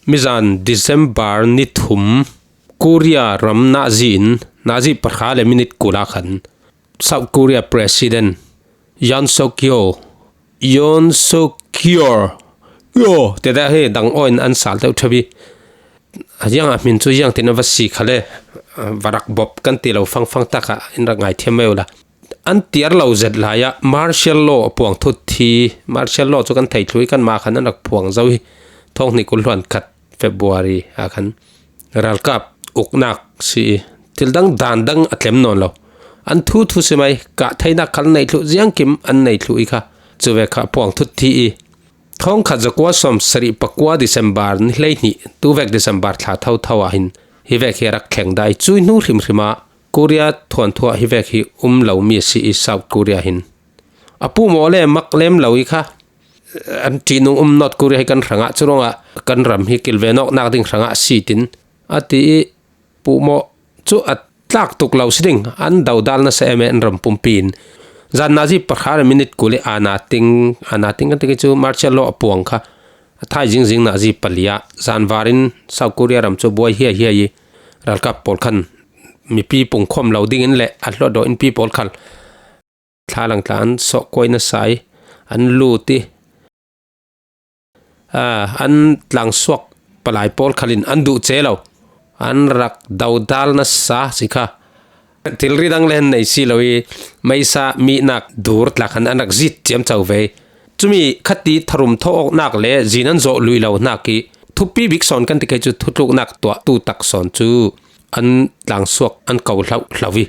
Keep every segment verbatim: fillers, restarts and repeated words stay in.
mizan December ni thum, Korea ram Nazi in, Nazi pahra le minit kul ah khan South Korea President Yoon Suk Yeol, Yoon Suk Yeol, Yeol, te dah he dang aw in an sal teuh thawi. Ziang a hmin chu ziang tin a va si kha le, va rak bop kan ti lo fangfang tak ah in rak ngaithiam mai ula. An tiar lo zet lai ah martial law a puang thut hi, martial law chu kan thei thlu i kan ma khan an rak puang zo hi. Thawng hnih kul hluan khat February ah khan ralkap uknak si i, thil dang dan dang a tlem nawn lo. An thu thu si mai, kah theinak khal nei thlu, ziang kim an nei thlu i kha. Chu vek kha puang thut hi i. Thawng khat zakua sawm sarih pakua December ni hleihnih, tu vek December thla tho tho ah hin hi vek hi a rak thleng dai. Chui hnu hrim hrim ah Korea thuanthu ah hi vek hi um lo mi a si i South Korea hin. A puhmawh le mak lem lo i kha. An ṭihnung um North Korea hi kan hrangah, chu ruangah kan ram hi kilven awknak ding hrangah si tin a ti i, puhmawh chu a tlak tuk lo si ding, an dodal nasa em e an ram pumpi in. Zan Nazi pahra le minit kul i ana ting, ana ting kan ti kei chu martial law a puang kha. A thai zingzing Nazi pali ah zanvarin South Korea ram chu buai hiai hiai i, ralkap pawl khan mipi pungkhawm lo dingin le a hlawtdawh inpi pawl khal thla lang tla an sawh kuai nasa i, an lut i, a, an tlangsuak palai pawl khalin an duh che lo, an rak dodal nasa si kha. Thilri dang le han nei si lo i, meisa mihnak dur tla khan an rak zit ciamco ve. Chumi khati tharum tho awknak le zin an zawh lui lo hnak i, thupi bik sawn kan ti kei chu, thutluknak tuah tu tak sawn chu an tlangsuak an ko hlauh hlauh i,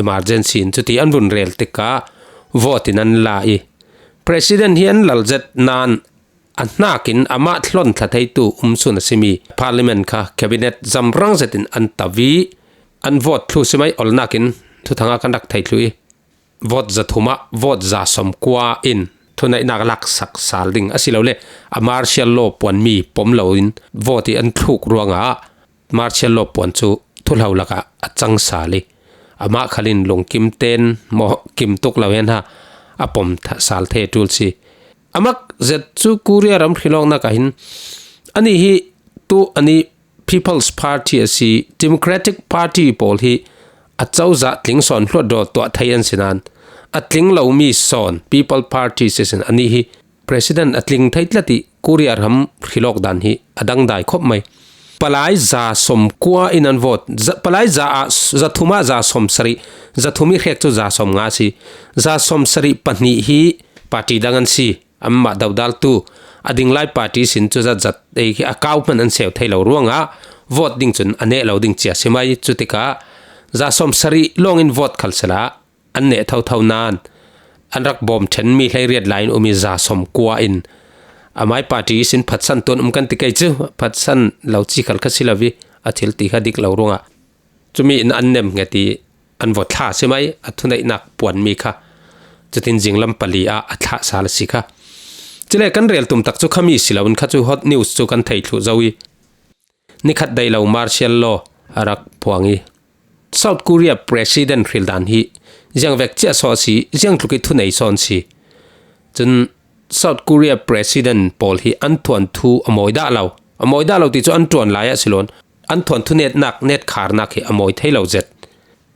emergency in chuti an vun rel tikah vote in an la i, President hi an lal zet nan a hnakin amah thlon thla theitu um sun a si mi Parliament kha Cabinet zamrang zetin an tau i, an vote thlu si mai. Awlnakin thuthangah kan rak thei thlu i, vote zathumah vote za sawmkua in thuneihnak laksak sal ding a si lo le, a martial law puan mi pom lo in vote i an thluk ruangah martial law puan chu thuhlo lakah a cang sal i, amah khalin lungkim ten maw kim tuk lo hen ha, a pom sal thei tul si. A mak zet chu Korea ram hrilawknak ah hin ani hi tu ani People's Party a si, Democratic Party pawl hi a cozah tling sawn hluatdaw tuah thei an si nan, a tling lo mi sawn People Party si sin ani hi President a tling thei tlat i Korea ram hrilawk dan hi a dangdai khawp mai. Palai za sawmkua in an vote, za, palai za ah, zathum ah za sawmsarih, zathum i hrek chu za sawmnga si, za sawmsarih pahnih hi party dang an si, amah dodaltu, a dinglai party sin chu zat zat ei khi a kau hman an seu thei lo ruangah vote ding cun a neh lo ding cia si mai. Cutikah za sawmsarih lawngin vote khal sela an neh thotho nan, an rak bawm ṭhen mi hleiriat lai in um i za sawmkua in amai party sin phatsan tuan um kan ti kei cu, phatsan lo ci khal kha si lo i, a thil ti kha dik lo ruangah cumi in an nem nget i an va thla si mai, a thuneihnak puan mi kha. Cutin zinglam pali ah a thlah sal a si kha. Cule kan rel tum tak cu khami si loin kha cu hot news cu kan thei thluh zo i, nikhat daih lo martial law a rak puang i, South Korea President hril dan hi ziangvek ciah saw a si, ziangtluk i thunei sawn si. Cun South Korea President pawl hi an thuanthu a mawi dah lo. A mawi dah lo ti cu an ṭuan lai ah si loin an thuanthu netnak, netkharnak hi a mawi thei lo zet.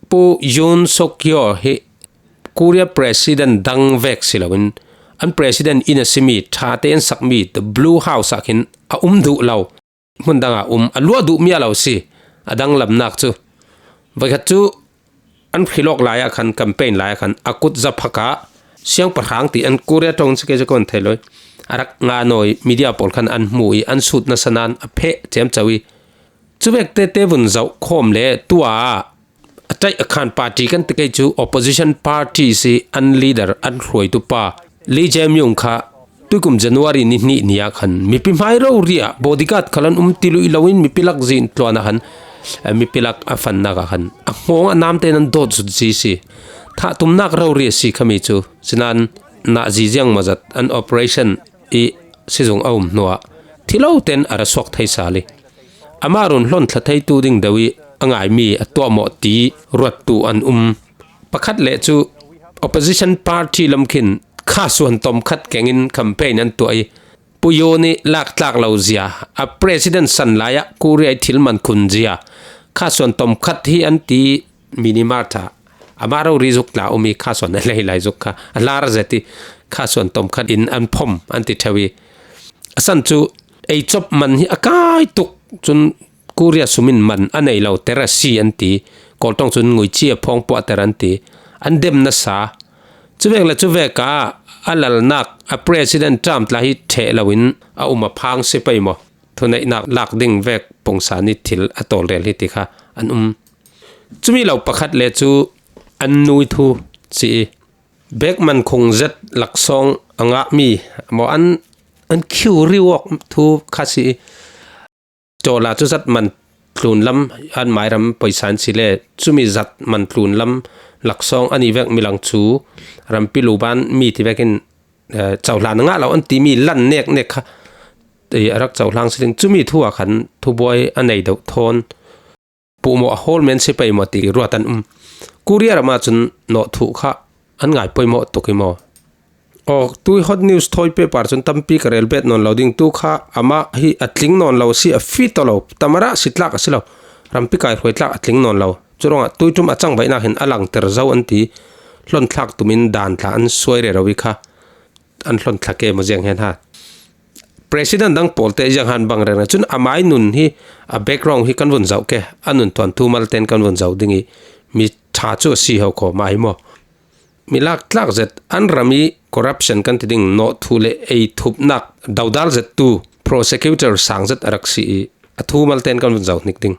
Pu Yoon Suk Yeol hi Korea President dang vek si loin an President in a simi ṭha te an sakmi The Blue House ah khin a um duh lo. Hmun dangah um, a luah duh mi a lo si, a danglamnak cu. Voikhat cu an hrilawk lai ah khan, campaign lai ah khan a kut zaphak ah siangpahrang ti an Korea ṭong si ke si ko an thei lo i, a rak nga nawi media pawl khan an hmu i an sut nasa nan a pheh ciamco i, cuvek tete vun zoh khawm le tuah a ṭaih a khan party kan ti kei cu opposition party si, an leader, an hruaitu pa Lee Jae-myung kha tuikum January ni hnih ni ah khan mipi hmai rori ah bodyguard khal an um ti luih loin mipi lak zin tluan ah khan, eh, mipi lak a fannak ah khan a hngawng ah namte nan dawt zut zi si. Thahtumnak rori a si khami cu sinan nah zi ziang mawzat an operation i sizung a um hnuah thilo ten a ra suak thei sal i, amah run hlon thla theitu ding deuh i a ngaimi a tuahmawh ti ruattu an um. Pakhat le cu opposition party lam khin kha suan tom khat kengin campaign an tuah i, Pu Yoon i laktlak lo zia, a president san lai ah Korea i thil man khun zia, kha suan tom khat hi an ti, minimart ah. Amah rori zuk tla um i kha suan a lei lai zuk kha a lar zet i kha suan tom khat in an phom an ti theu i. A san chu ei chop man hi a kai tuk chun Korea sum in man a nei lo ter a si an ti. Kawltawng chun ngui chi a phawng puah ter an ti. An dem nasa. Chuvek le chuvek ah a lalnak a president term tla hi theh lo in a um a phang si pei maw? Thuneihnak lak ding vek pungsan i thil a tawlrel hi ti kha an um. Chumi lo pakhat le chu an nui thu si i, bek man khung zet laksawng a ngah mi maw, an, an khiu riu awk thu kha si i, dollar chu zat man tlun lam an mairam poisa an si le, chumi zat man tlun lam laksawng a ni vek mi lang chu rampi luban mi ti vekin, eh, cohlan a ngah lo an ti mi lan nek nek kha, eh, a rak cohlang si ding. Chumi thu ah khan thubuai a nei deuh thawn puhmawh a hawl men si pei maw ti ruat an um. Korea ram ah chun nawh thuh kha an ngai pawimawh tuk i maw? Aw, tui hot news thawi paper chun tampi ka rel bet nawn lo ding. Tu kha amah hi a tling nawn lo si, a fit tawh lo. Tamara si tlak a si lo. Rampi kai hruai tlak a tling nawn lo. Churuangah tui tum a changbaihnak hin a langter zo an ti. Hlawnthlak tumin dan tla an suai rero i kha. An hlawnthlak e maw ziang hen ha. President dang pawlte ziang han bang reng reng. Chun a mai nun hi, a background hi kan vun zoh ke. A nun tuan thu malte in kan vun zoh ding i. Mi ṭha chu a si ho khaw mai maw? Mi lak tlak zet an ram i corruption kan ti ding nawh thu le ei thupnak dodal zet tu prosecutor sang zet a rak si i a thu malte in kan vun zoh hnik ding.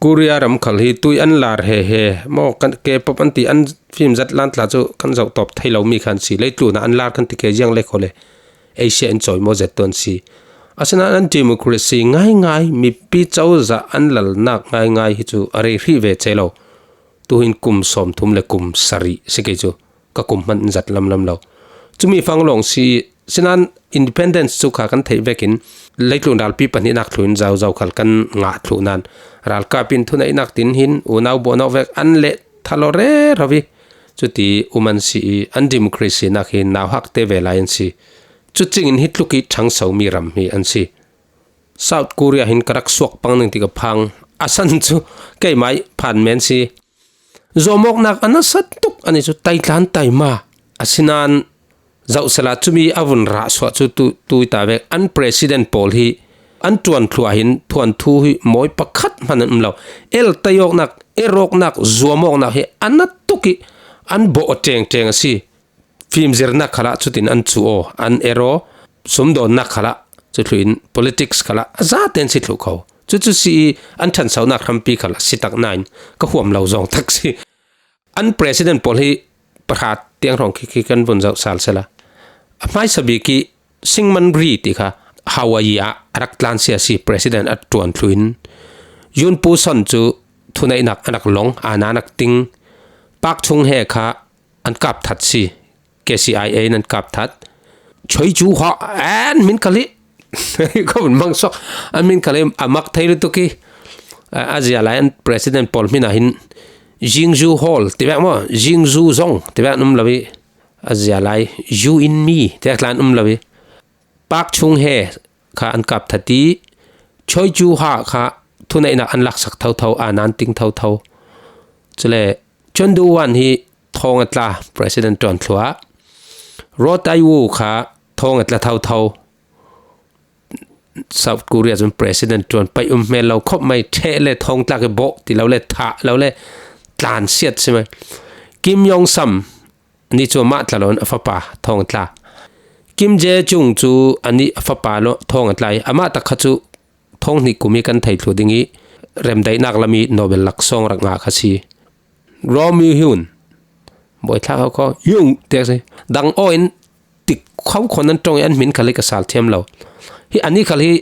Korea ram khal hi tui an lar he he maw, kan K-pop an ti an film zat lan tla chu kan zoh tawp thei lo mi khan si, leitlun ah an lar kan ti ke ziang le khaw le Asia in chawi maw zet tuan si. Asinain an democracy ngai ngai, mipi cozah an lalnak ngai ngai hi chu a rei hrih ve che lo. Tuhin kum sawmthum le kum sarih si kei chu ka kum hman in zat lamlam lo. Chumi fanglawng si sinan independence chu kha kan theih vekin leitlun ralpi pahnihnak thluin zauzau khal kan ngah thluh nan ralkap in thuneihnak tin hin unau buanawk vek an leh thalo rero i. Chuti um an si i an democracy nak hi nauhakte ve lai an si. Chu chingin hi tluk i ṭhangso mi ram hi an si. South Korea hin ka rak suak pang ning ti ka phang. A san chu keimai phan men si. Zuamawknak a nasa tuk a ni chu taitlan taima. Asinan zohsela chumi a vun rah suah chu tu, tui ta vek an president pawl hi an ṭuan thluah hin thuanthu hi mawi pakhat hman an um lo. El taiawknak, erawknak, zuamawknak hi a na tuk i an bawh ṭengṭeng a si. Fimzirnak khalah chutin an chu aw, an er aw, sumdawnnak khalah chu thluhin politics khalah a zate an si thluh kho. Chu chu si i an ṭhansonak hrampi khalah si tak nain ka huam lo zawng tak si. An president pawl hi pahra tiang hrawng khi khi kan vun zoh sal sela. A hmaisa bik i Syngman Rhee ti kha Hawaii ah a rak tlansia si president a ṭuan thluhin Yoon Pu Son chu thuneihnak a nak lawng, a na nak ting. Park Chung Hee kha an kap that si. K C I A in an kap that. Choi Ju Ha an min khal hi. Ko min mang sok. An min khal hi a mak thei lutuk i. A, a zia lai an president pawl hmin ah hin Jing Ju Hall ti vek maw? Jing Ju Zong ti vek an um lo i. A zia lai You in Me ti vek tla an um lo i. Park Chung Hee kha an kap that i, Choi Ju Ha kha thuneihnak an laksak thotho, a nan ting thotho. Chule Chun Doo Hwan hi thawng a tla, president ṭuan thluah. Roh Tae Woo kha thawng a tla thotho. South Korea chun president ṭuan paih um hmel lo khawp mai, ṭheh le thawng tlak i bawh ti lo le thah lo le tlan siat si mai. Kim Yong Sam, ani chu amah tla lo in a fapa thawng a tla. Kim Jae Chung chu ani a fapa lo thawng a tla i, amah tak kha chu thawng hnih kum i kan thei thluh ding i remdaihnak lam i Nobel laksawng rak ngah kha si. Roh Moo Hyun, bawi thlak ho kho, Hyun tiak si. Dang aw in tik kho kho nan ṭawng i an hmin khal hi ka sal thiam lo. Hi ani khal hi,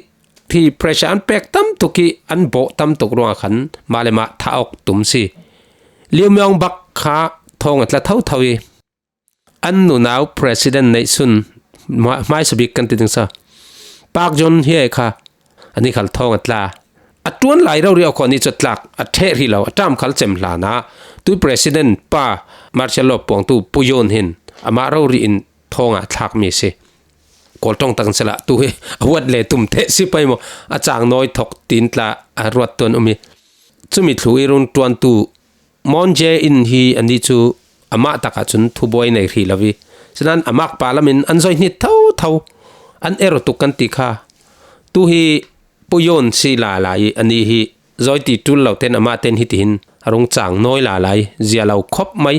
hi pressure an pek tam tuk i an bawh tam tuk ruangah khan mah le mah thah awk tum si. Lee Myung Bak kha thawng a tla thotho i an nunau president neih sun hma-, hmaisa bik kan ti ding sa. Park Geun Hye kha ani khal thawng a tla. A ṭuan lai rori a khaw ni chu tlak a ṭheh hrih lo, a term khal cem hlan a. Tui president pa martial law puangtu Pu Yoon hin amah rori in thawng a thlak mi si. Kawlṭawng takin sela tu hi a huat le tum theh si pai maw, a chang nawi thawk tiin tla a ruat tuan um hi. Chumi thlu i rung ṭuantu Moon Jae-in hi ani chu amah takah chun thubuai nei hrih lo hi. Sinan a makpa lamin an zawi hnit tho tho, an er tuk kan ti kha. Tu hi Pu Yoon si la lai ani hi zawi ti tul lo ten amah ten hitihin a rung chang nawi la lai, zia lo khawp mai.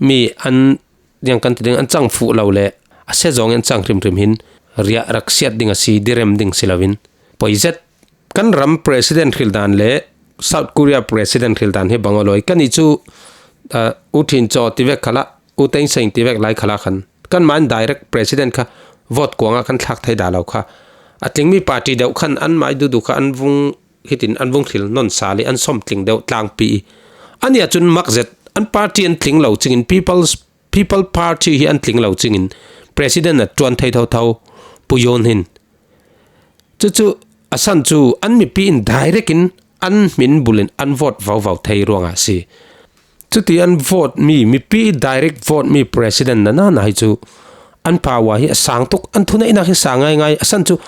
Mi an, ziang kan ti ding, an chang fuh lo le a se zawng an chang hrimhrim hin riah rak siat ding a si, direm ding si loin. Poi zet. Kan ram president hril dan le South Korea president hril dan hi bang aw lawi. Kan i chu, ah, U Thin Chaw ti vek khala, U Thein Sein ti vek lai khala khan, kan mai direct president kha vote kuanga kan thlak thei da lo kha. A tling mi party deuh khan an mai dudu kha an vung hitin an vung hril nawn sa le an sawm tling deuh tlangpi i. Ania chun mak zet an party an tling lo chingin People's, People Party hi an tling lo chingin president a ṭuan thei tho tho Pu Yoon hin. Chu chu a san chu an mipi in direct in an hmin bulin an vote vauvau thei ruangah a si. Chuti an vote mi, mipi direct vote mi president na na na hi chu an power hi a sang tuk, an thuneihnak hi sang ngai ngai. A san chu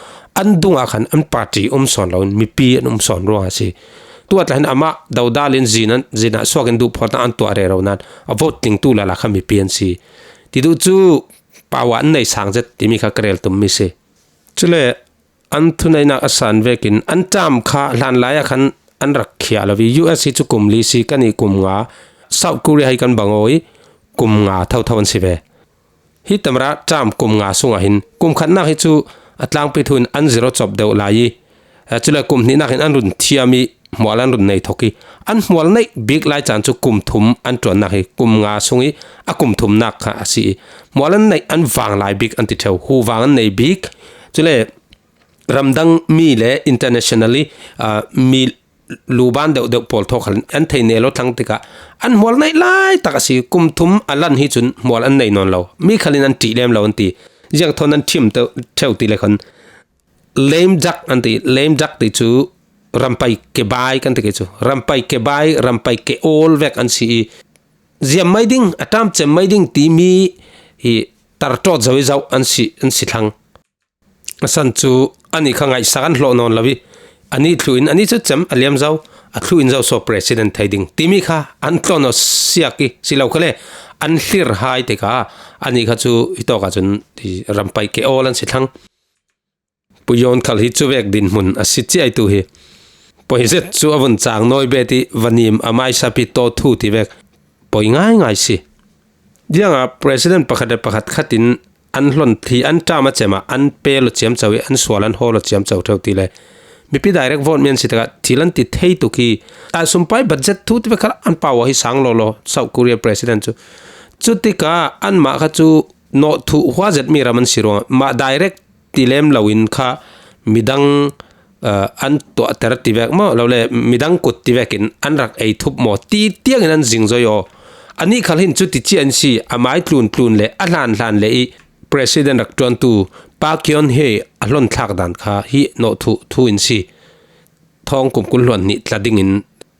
an dungah khan an party um sawn loin mipi an um sawn ruangah a si. Tu a tla hin amah dodalin zin an, zin ah suakin duh phawtna an tuah rero nan a vote tlingtu lala kha mipi an si. Ti duh chu power an nei sang zet timi kha ka rel tum mi si. Chule an thuneihnak a san vekin an term kha hlan lai ah khan an rak khiah lo i, U S hi chu kum li si, kan i kum nga, South Korea hi kan bang aw i kum nga tho tho an si ve. Hi tamra term kum nga sungah hin kum khatnak hi chu a tlangpi thu in an zero chop deuh lai i, eh, chule kum hnihnak hin an run thiam i hmual an run nei thawk i, an hmual neih bik lai caan chu kum thum an ṭuannak hi kum nga sung i a kum thumnak kha a si i, hmual an neih an vang lai bik an ti ṭheu, hu vang an nei bik. Chule ramdang mi le internationally, ah, mi luban deuh deuh pawl thawk khalin an thei nelo thlang tikah an hmual neih lai tak a si. Kum thum a lan hi cun hmual an nei nawn lo, mi khalin an ṭih lem lo an ti. Ziang thawn an ṭhim ṭheu ti le khan lame duck an ti. Lame duck ti cu rampai kebai kan ti ke cu, rampai kebai, rampai ke awl vek an si i, ziam mai ding, a term cem mai ding timi hi tar ṭawt zo i zauh an si, an si thlang. A san cu anih kha ngaihsak an hlawh nawn lo i, anih thlu in, anih cu cem a liam zo, a thlu in zo saw president thei ding timi kha an tlawh nawn siak i, si lo khale an hlir hai tikah anih kha cu hitawk ah cun rampai ke awl an si thlang. Pu Yoon khal hi cuvek dinhmun a si ciaitu hi. Poi zet cu a vun cang nawi bet i vanim a maisap i taw thu ti vek poi ngaingai si. Ziangah president pakhat le pakhat khatin an hlon thli, an term a cem ah an pel aw ciamco i an sual an hawl aw ciamco ṭheu ti le mipi direct vote mi an si tikah thil an ti thei tuk i, a sumpai budget thu ti vek khalah an power hi sang lawlaw South Korea president cu. Cutikah anmah kha cu nawhthuh huazet mi ram an si ruangah mah direct ti lem loin kha midang, eh, an tuahter ti vek maw, lo le midang kut ti vekin an rak ei thup maw ti tiangin an zing zoi aw. Anih khal hin cuti cia an si, a mai tlun tlun le a hlan hlan le i president rak ṭuantu Pa Kyun Hee a hlon thlak dan kha hi nawhthuh thu in si. Thawng kum kul hluan hnih tla dingin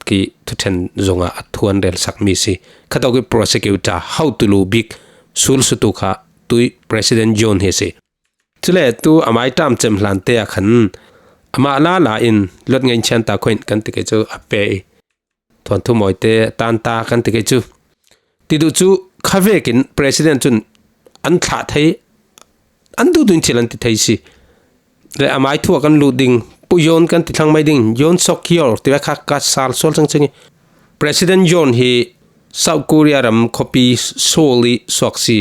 ki thuṭhen zongah a thu an relsak mi si. Khatawk i prosecutor hotulu bik sulsutu kha tui President Yoon hi si. Cule tu a mai term cem hlan te ah khan amah lala in Lot Ngei Chian Ta Khuain kan ti kei cu a pe i, Thuanthu Mawite Tan Ta kan ti kei cu. Ti duh cu kha vekin president cun an thlah thei, an duhduh in thil an ti thei si. Le a mai thu ah kan lut ding, Pu Yoon kan ti thlang mai ding, Yoon Suk Yeol ti ve kha ka sal sual cengceng i. President Yoon hi South Korea ram khuapi Seoul i suak si.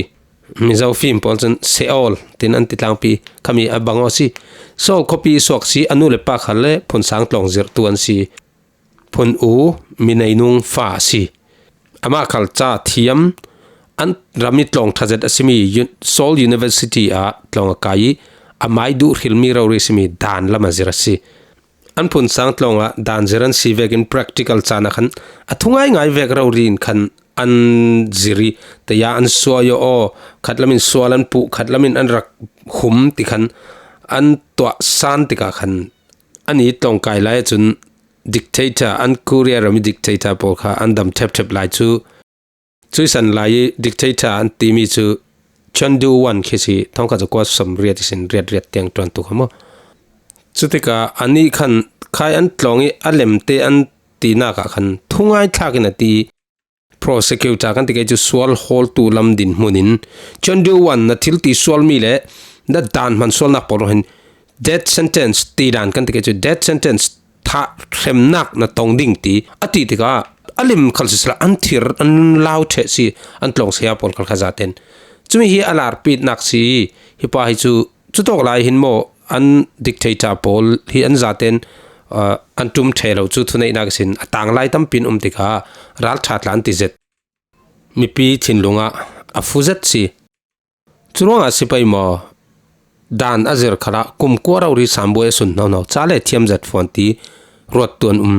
Mizo fim pawl cun Seoul tin an ti tlangpi, khami a bang aw si. Seoul khuapi i suak si, a nu le pa khal le Phunsang tlawng zirhtu an si. Phun U, Mineinung fa a si. Amah khal ca thiam, an ram i tlawng ṭha zet a simi U-, Seoul University ah tlawng a kai i, a mai duh hrilmi rori simi dan lam a zir a si. An Phunsang tlawng ah dan zir an si vekin practical caan ah khan a thu ngaingai vek rori in khan an zir i, taya an suai aw, khat lam in sual an puh, khat lam in an rak hum ti khan an tuah san tikah khan an i tlawng kai lai ahcun dictator, an Korea ram i dictator pawl kha an dam ṭhepṭhep lai cu, cuisan lai i dictator an timi cu Chondu One khi si, thongkhat zakua sawmriat ihsin riat riat tiang ṭuan tuk kha maw. Chutikah anih khan khai an tlawng ih a lemte an tihnakah khan thungai thlakin a ti. Prosecutor kan ti kei cu sual hawltu lam dinhmun in Chondu One na thil ti sual mi le na dan hman sualnak pawl ruangah hin death sentence ti dan kan ti kei cu death sentence thah hremnak na tong ding ti a ti tikah a lim khal sisela an thir an lau ṭheh si an tlawng saya pawl khal kha zaten. Cumi hi a larpitnak si hi pa hi cu cutawk lai hin maw an dictator pawl hi an zaten, ah, an ṭum ṭheh lo cu thuneihnak ihsin a tanglai tampi in um tikah ralṭha tla an ti zet. Mipi thinlung ah a fu zet si. Curuangah si pei maw? Dan a zir khalah kum kua rori sambuai a sun hnohno ca le thiam zet fuan ti ruat tuan um.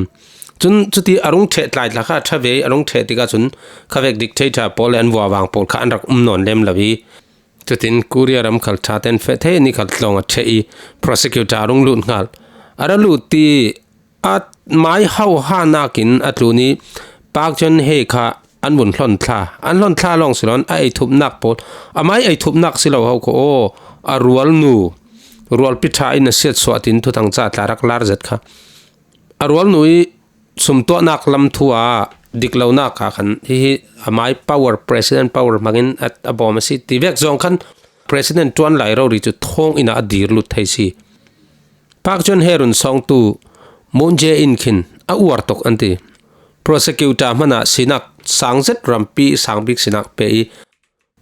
Cun cuti a rung ṭheh tlai tla kha ṭha ve a rung ṭheh tikah cun khavek dictator pawl le an vuavang pawl kha an rak um nawn lem lo ih, cutin Korea ram khal ṭha ten feh thei ni khal tlawng a ṭheh ih prosecutor a rung lut hngal. A ra lut ti a mai hauha nakin a tlun ih Park Geun-hye kha an vun hlon thla. An hlon thla lawng si loin a ei thupnak pawl, a mai ei thupnak si lo ho kha aw, a rualnu, rualpi ṭha in a siatsuah tin thuthang ca tla rak lar zet kha. A rualnu ih sumtuahnak lam thu ah diklonak ah khan hihi a mai power, president power hmangin a, a bawm a si ti vek zawng khan president ṭuan lai rori cu thawng in ah a dir lut thei si. Park Geun-hye run sawngtu Moon Jae-in khin a uar tuk an ti. Prosecutor hmanah sinak sang zet rampi sang bik sinak pe ih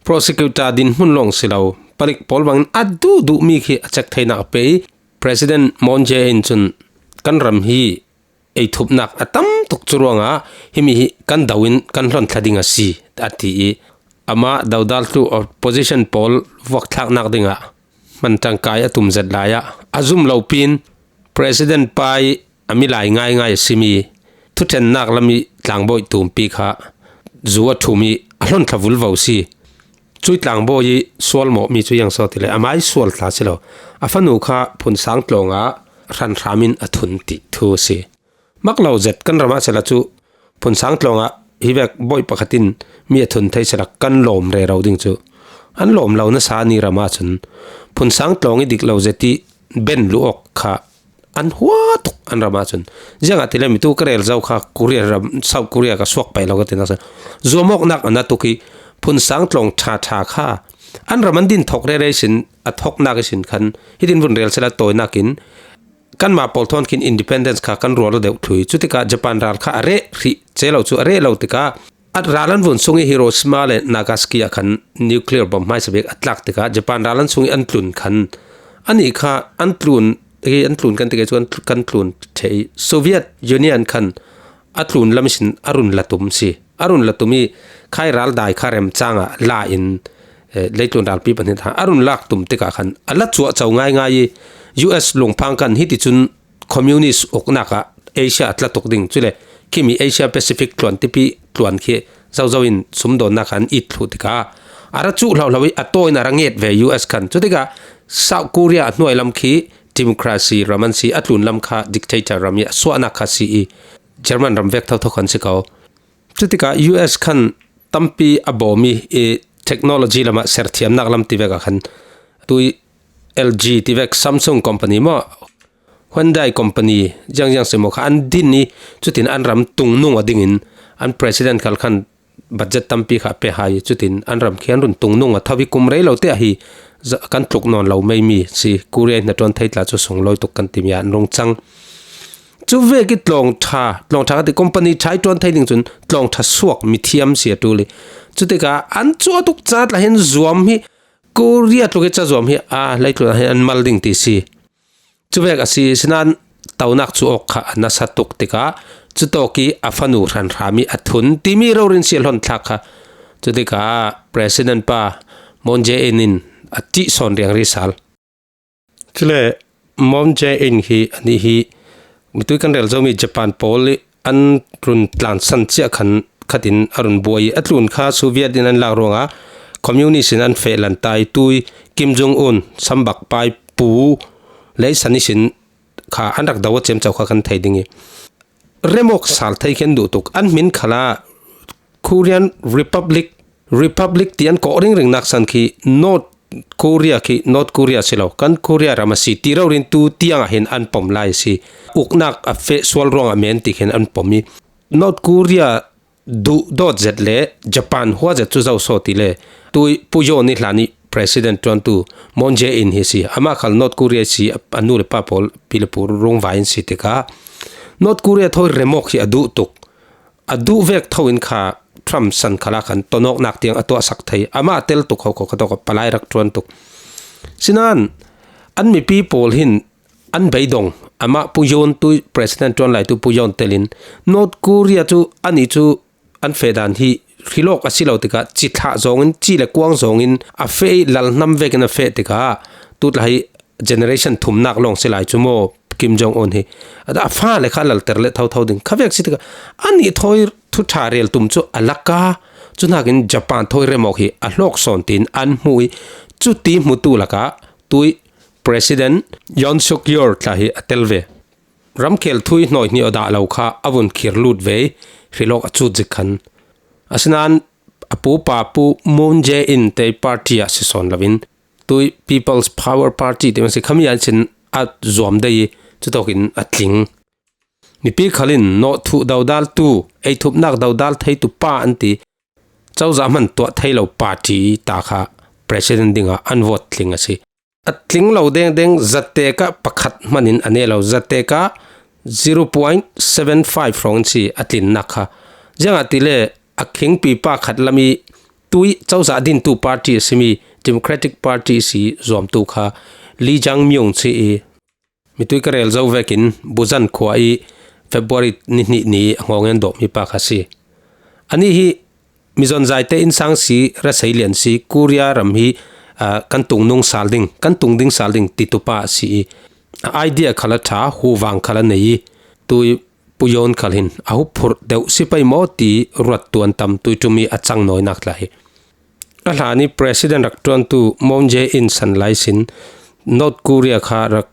prosecutor dinhmun lawng si lo palik pawl bangin a duhduh mi khi a cek theinak pe ih President Moon Jae-in cun kan ram hi ei thupnak a tam tuk cu ruangah himi hi kan do in kan hlon thla ding a si, a ti ih amah dodal tlu opposition pawl vuakthlaknak dingah hman ṭangkai a tum zet lai ah a zum lo pin President pa ih a milai ngaingai a simi thuṭhennak lam ih tlangbawi tumpi kha zu a ṭhum ih a hlon thla vulvo si. Cui tlangbawi ih sualmawhmi cu iang saw ti le amai sual tla si lo. A fanu kha phunsang tlawngah hranhram in a thun ti thu a si. Mak lo zet kan ramah sela cu phunsang tlawngah hi vek bawi pakhat in mi a thun thei sela kan lawm rero ding cu an lawm lo nasa ni ramah cun phunsang tlawng ih dik lo zet ih ben luh awk kha an hua tuk an ramah cun. Ziangahtile mitu ka rel zo kha Korea ram, South Korea ka suak paih lo ka tinak cun zuamawknak a na tuk ih phunsang tlawng ṭha ṭha kha an ram an din thawk rere ihsin a thawknak ihsin khan hitin vun rel sela tawinak in kanmah pawl thawn khin independence kha kan rual deuh thlui. Cutikah Japan ral kha a reh hrih ce lo cu a reh lo tikah a ral an vun sung ih Hiroshima le Nagasaki ah khan nuclear bomb hmaisa bik a tlak tikah Japan ral an sung ih an tlun khan anih kha an tlun hi an tlun kan tikah cu an tl-, kan tlun ṭheh ih Soviet Union khan a tlun lam ihsin a run la tum si. A run la tum ih khai ral dai kha remcang ah la in, eh, leitlun ralpi pahnih tha a run lak tum tikah khan a la cuahco ngaingai ih U S lungphang khan hiticun communist uknak ah Asia a tla tuk ding cule khimi Asia Pacific tluan tipi tluan khi zozo in sumdawnnak khan it thluh tikah a ra cuh hlohlo ih a tawi in a ra nget ve U S khan. Cutikah South Korea a hnuai lam khi democracy ram an si, a tlun lam kha dictator ram ih a suahnak kha si ih German ram vek thotho khan si ko. Cutikah U S khan tampi a bawm ih, ih technology lamah serthiamnak lam ti vek ah khan tui L G ti vek Samsung company maw, Hyundai company ziangziang si maw kha an din ih cutin an ram tungnung a dingin an president khal khan budget tampi kha a pe hai ih cutin an ram khi an run tungnung a tho ih kum rei lo te ahi za-, kan tluk nawn lo meimi si Korea ih hnaṭuan thei tla cu sunglawi tuk kan timi ah an rung cang. Cu vek ih tlawng ṭha, tlawng ṭha kha ti company ṭha ih ṭuan thei ding cun tlawng ṭha suak mithiam si a ṭul ih. Cutikah an cuah tuk ca tla hin zuam hi Korea tluk ih ca zuam hi a leitlun ah hin an mal ding ti si. Cuvek a si, sinain tonak cu awk kha a nasa tuk tikah cutawk ih a fanu hranhram ih a thun timi rori in si a hlon thlak kha. Cutikah President pa Moon Jae-in in a ṭih sawn riangri sal. Cule Moon Jae-in hi anih hi mitui kan rel zomi Japan pawl ih an run tlansan ciah khan khatin a run buai ih a tlun kha Soviet in an lak ruangah communist in an feh lan ta ih tui Kim Jong Un, sambak pai pu leisan ihsin kha an rak do a ciamco kha kan thei ding ih remawk sal thei khin duh tuk an hmin khalah Korean Republic Republic ti an kawh ringring nak san khi North Korea khi North Korea si lo, kan Korea ram a si ti rau rin tu tiang a hin an pom lai si. Uknak a feh sual ruang a men ti khin an pom i. North Korea duh dawt zet le Japan hua zet cu zo saw ti le tui Pu Yoon i hlan i President tuantu Moon Jae-in hi si. Amah khal North Korea si, a nu le pa pawl pi le pu rung vai in si tikah North Korea thawi remawk hi a duh tuk. A duh vek tho in kha Trump san khala khan tonawknak tiang a tuahsak thei. Amah tel tuk ho ko ka tawk a palai rak tuan tuk. Sinan an mipi pawl hin an beidong, amah Pu Yoon tu President tuan lai tu Pu Yoon telin North Korea cu ani cu an feh dan hi hrilawk a si lo tikah ci thlah zawngin ci le kuang zawngin a feh i lal hnam vekin a feh tikah tutlai generation thumnak lawng si lai cu maw Kim Jong Un hi a fa le kha lalter le thotho ding kha vek si tikah ani thawi thu ṭha rel tum cu a laka cu hnakin Japan thawi remawk hi a hlawk sawn tiin an hmuh i cuti hmutu lakah tui President Yoon Suk Yeol tla hi a tel ve. Ramkhel thui hnawi hnih aw dah lo kha a vun khir lut ve i hrilawk a cut zik khan. Asinan a pupa pu Moon Jae-in te party ah si sawn loin tui People's Power Party ti si khami an sin a zuam dei i cutawkin a tling. Mipi khalin nawh thuh dodal tu, ei thupnak dodal thei tu pa an ti. Cozah hman tuah thei lo party ta kha president dingah an vote tling a si. A tling lo dengdeng zatekah pakhat hmanin a neh lo, zatekah zero point seven five hrawng in si a tlinnak kha. Ziangahtile a khingpi pa khat lam i tui cozah dintu party a simi Democratic Party si zuamtu kha Lee Jae-myung si i mitui ka rel zo vekin Busan khua i February ni hnih ni a ngawng en dawhmi pa kha si. Ani hi mizon zaite innsang si, rasei lian si, Korea ram hi kan tung nung sal ding, kan tung ding sal ding titu pa si i a idea khala ṭha, huvang khala nei i tui Pu Yoon khal hin a huphurh deuh si pei maw ti ruat tuan tam tui ṭum i a cang nawinak tla hi. A hlan i President rak ṭuantu Moon Jae-in san lai sin North Korea kha rak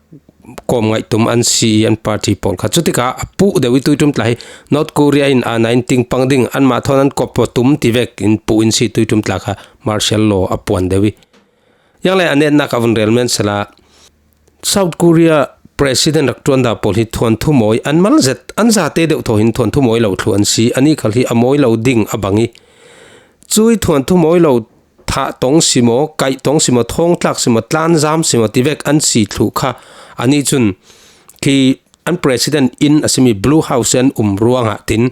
kawm ngaih tum an si i an party pawl kha. Cutikah a puh deuh i tui ṭum tla hi North Korea in a nain ting pang ding anmah thawn an kop tum ti vek in puh in si tui ṭum tla kha martial law a puan deuh i. Yang le a netnak a vun rel men sela South Korea President rak ṭuan da pawl hi thuanthu mawi an mal zet, an zate deuh thaw hin thuanthu mawi lo thlu an si, ani khal hi a mawi lo ding a bang i. Cui thuanthu mawi lo thah tong si maw, kaih tong si maw, thawngtlak si maw, tlanzam si maw, ti vek an si thlu kha. Ani cun khi an President in a simi Blue House an um ruangah tin